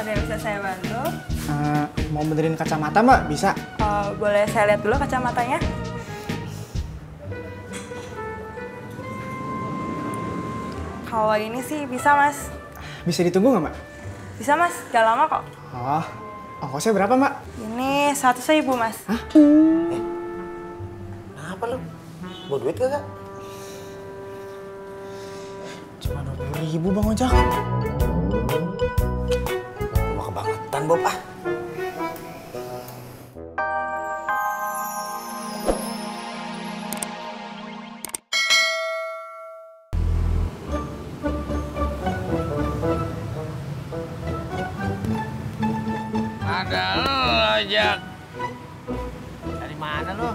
Ada yang bisa saya bantu? Mau benerin kacamata Mbak, bisa? Boleh saya lihat dulu kacamatanya? Kalau ini sih bisa, Mas. Bisa ditunggu nggak Mbak? Bisa, Mas. Gak lama kok. Oh, ongkosnya berapa Mbak? Ini 100.000, Mas. Hah? Kenapa lu? Bawa duit kagak? Cuma 20.000 Bang Ojak. Wah, kebangetan Bob ah. Ada lo, Jak. Dari mana lu?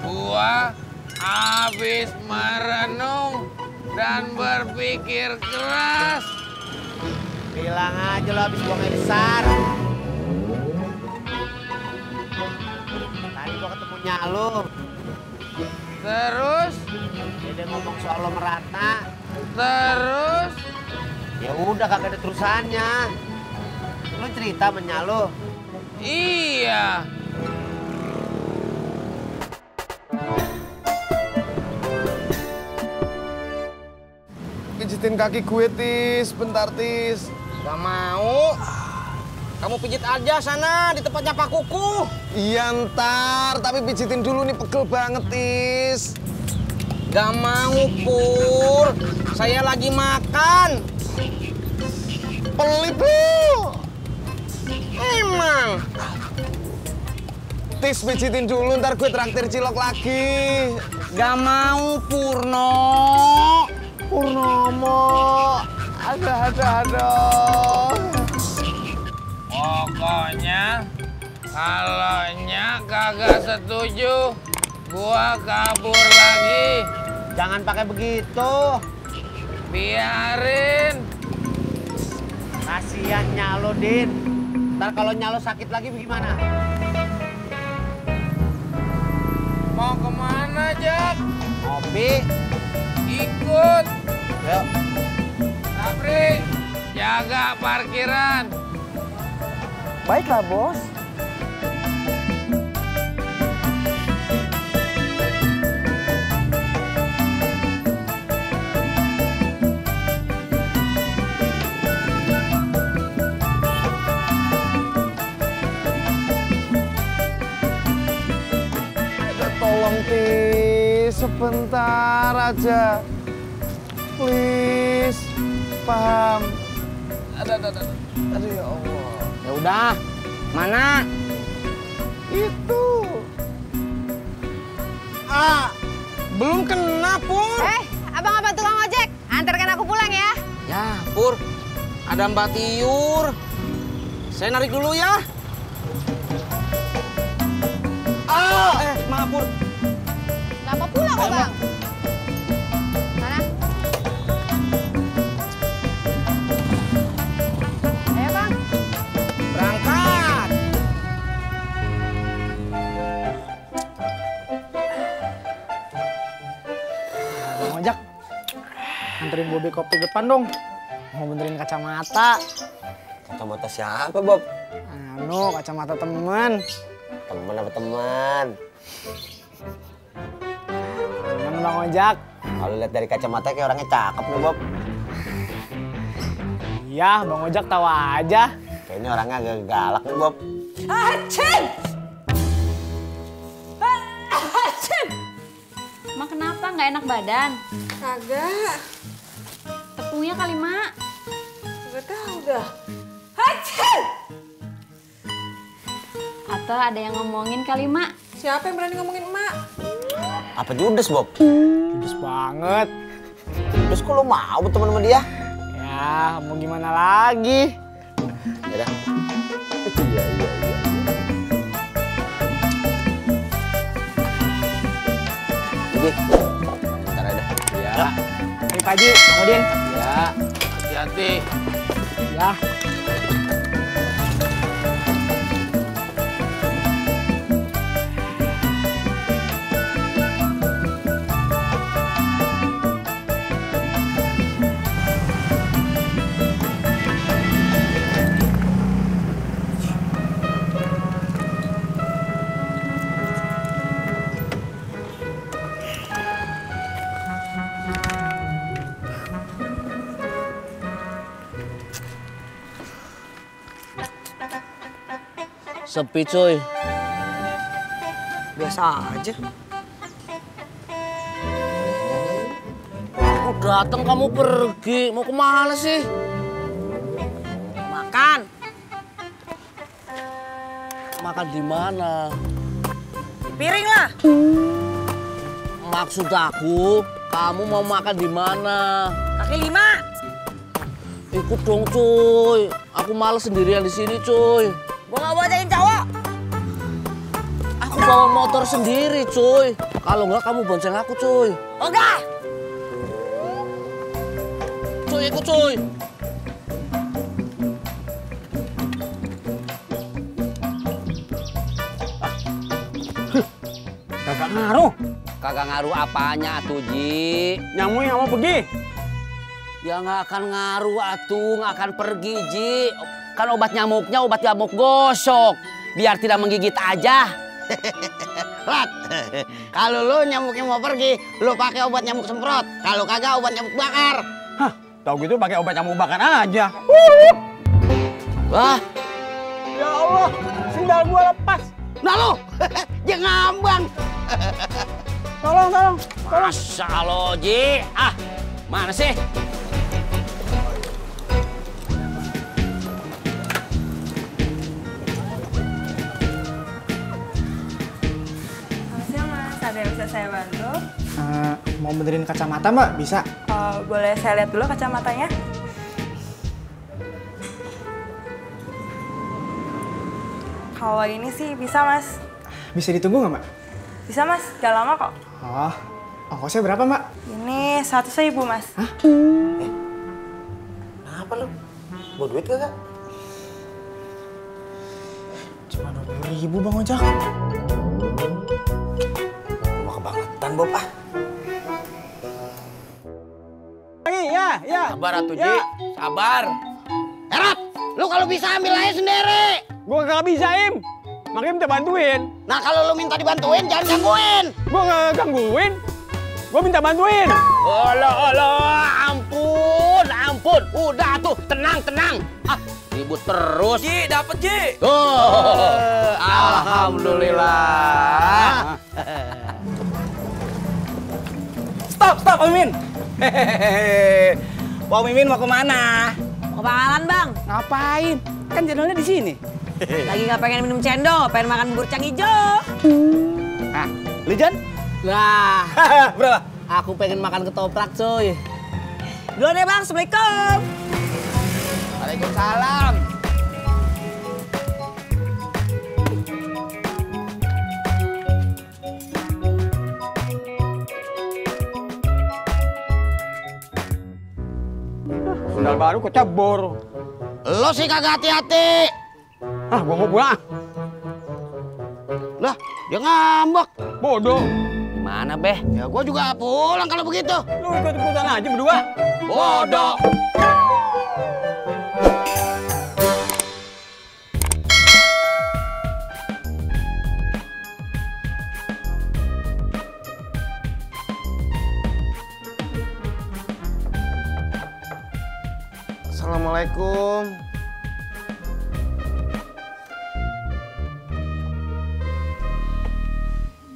Gua habis merenung dan berpikir keras. Bilang aja lo habis buang air besar. Tadi gua ketemu Nyalu. Terus, Dia ngomong soal lo merata. terus, Ya udah kagak ada terusannya. Lo cerita sama Nyalu. iya. Pijitin kaki gue, Tis. Bentar, Tis. Gak mau. Kamu pijit aja sana di tempatnya Pak Kuku. Iya, ntar. Tapi pijitin dulu nih, pegel banget, Tis. Gak mau, Pur. Saya lagi makan. Pelit lu. Emang. Tis, pijitin dulu, ntar gue traktir cilok lagi. Gak mau, Purno. Purnomo. Aduh. Pokoknya, kalau Nya kagak setuju, gua kabur lagi. Jangan pakai begitu. Biarin. Kasihan Nyalu, Din. Ntar kalau Nyalu sakit lagi gimana? Mau kemana, Jak? Ngopi. Ikut. Yuk. Sapri, jaga parkiran. Baiklah, Bos. Tolong, Tis. Sebentar aja. Please. Paham. Aduh, ya Allah. Ya udah. Mana? Itu. Belum kena, Pur. Abang-abang tukang ojek, antarkan aku pulang ya. Ya, Pur. Ada Mbak Tiur. Saya narik dulu ya. Maaf, Pur. Gak apa pulang kok, Bang. Mana? Ayo, Bang. Berangkat. Bang Ojak, anterin Bobi kopi depan dong. Mau benerin kacamata. Kacamata siapa, Bob? Kacamata temen. Temen apa teman? Temen Bang Ojak. Kalau lihat dari kacamata kayak orangnya cakep nih, Bob. Iya, Bang Ojak tahu aja. Kayaknya orangnya agak galak nih, Bob. Mak kenapa nggak enak badan? Kagak. Tepungnya kali, Mak. Gak tahu dah. Atau ada yang ngomongin kali, Mak. Siapa yang berani ngomongin emak? Apa judes, Bob? Judes banget. Terus kok lo mau berteman sama dia? Ya, mau gimana lagi? Yaudah. Iya. Jadi, bentar aja. Ya. Nih Pak Haji, Bang Udin. Ya. Hati-hati. Ya. Sepi cuy. Biasa aja. Aku datang kamu pergi. Mau kemana sih? Makan. Makan di mana? Piring lah. Maksud aku, kamu mau makan di mana? Kaki 5. Ikut dong cuy. Aku males sendirian di sini cuy. Gua nggak boncengin cowok. Aku bawa motor sendiri cuy. Kalau nggak kamu bonceng aku cuy. Enggak. Cuy ikut cuy. Kagak ngaruh. Kagak ngaruh apanya tuh Ji. Nyamuknya nggak mau pergi. Ya nggak akan ngaruh atuh, nggak akan pergi Ji. Kan obat nyamuknya obat nyamuk gosok. Biar tidak menggigit aja. Rat, kalau lu nyamuknya mau pergi, lu pakai obat nyamuk semprot. Kalau kagak obat nyamuk bakar. Hah, tau gitu pakai obat nyamuk bakar aja. Wah, Ya Allah, sendal gua lepas. Nah lu, dia ngambang. Tolong. Masya Allah Ji. Ah, mana sih? Siang Mas, ada yang bisa saya bantu? Mau benerin kacamata mbak, bisa? Boleh saya lihat dulu kacamatanya? Kalau ini sih bisa Mas. Bisa ditunggu nggak mbak? Bisa Mas, gak lama kok. Oh, ongkosnya berapa mbak? Ini 100.000 Mas. Kenapa lu? Mau duit kagak? Cuma 20.000 bang ojak. Mau kebangetan Bob ah. Ya. Sabar atuh Ji, sabar. Erat, lu kalau bisa ambil aja sendiri. Gua kagak bisa Im. Makanya minta bantuin. Nah kalau lu minta dibantuin, jangan gangguin. Gua nggak gangguin. Gua minta bantuin. Ampun. Udah tuh, tenang. Ah, ribut terus. Ji, dapet Ji. Oh, alhamdulillah. Stop, Om Mimin. Om Mimin mau kemana? Mau ke Pangalan Bang? Ngapain? Kan channelnya di sini. Lagi nggak pengen minum cendol, pengen makan bubur cang hijau. Hah, lu Jan? Lah, Berapa? aku pengen makan ketoprak cuy. Dulu deh Bang, Assalamualaikum. Waalaikumsalam. Sendal baru kecebur. Lo sih kagak hati-hati. Ah, gua mau pulang. Lah, dia ngambek. Bodoh. Gimana, Beh? Ya gua juga pulang kalau begitu. Lu ikut-ikutan aja berdua. Bodoh. Assalamualaikum.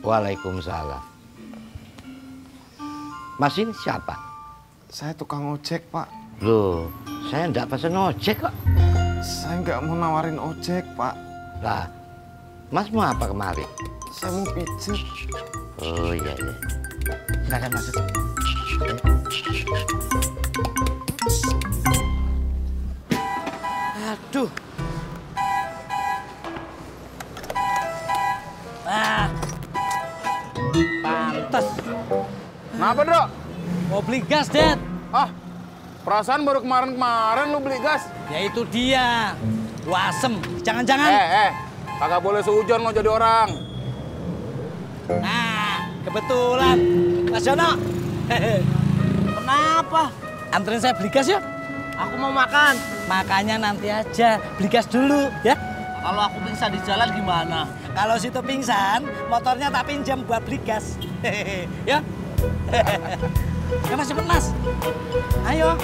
Waalaikumsalam. Mas ini siapa? Saya tukang ojek, Pak. Loh, saya enggak pesen ojek kok. Saya nggak mau nawarin ojek, Pak. Lah, Mas mau apa kemari? Saya mau pijit. Oh iya. Silakan masuk. Aduh. Ah. Pantes. Kenapa, Dok? Mau beli gas, Dad. Ah, perasaan baru kemarin lu beli gas. Ya itu dia. Gua asem. Jangan-jangan. Kagak boleh seujon lo jadi orang. Nah, kebetulan. Mas Jono. Kenapa? Anterin saya beli gas yuk. Aku mau makan. Makanya nanti aja. Beli gas dulu, ya. Kalau aku pingsan di jalan gimana? Kalau situ pingsan, motornya tak pinjam buat beli gas. Ya. Ya Mas, cepet Mas. Ayo.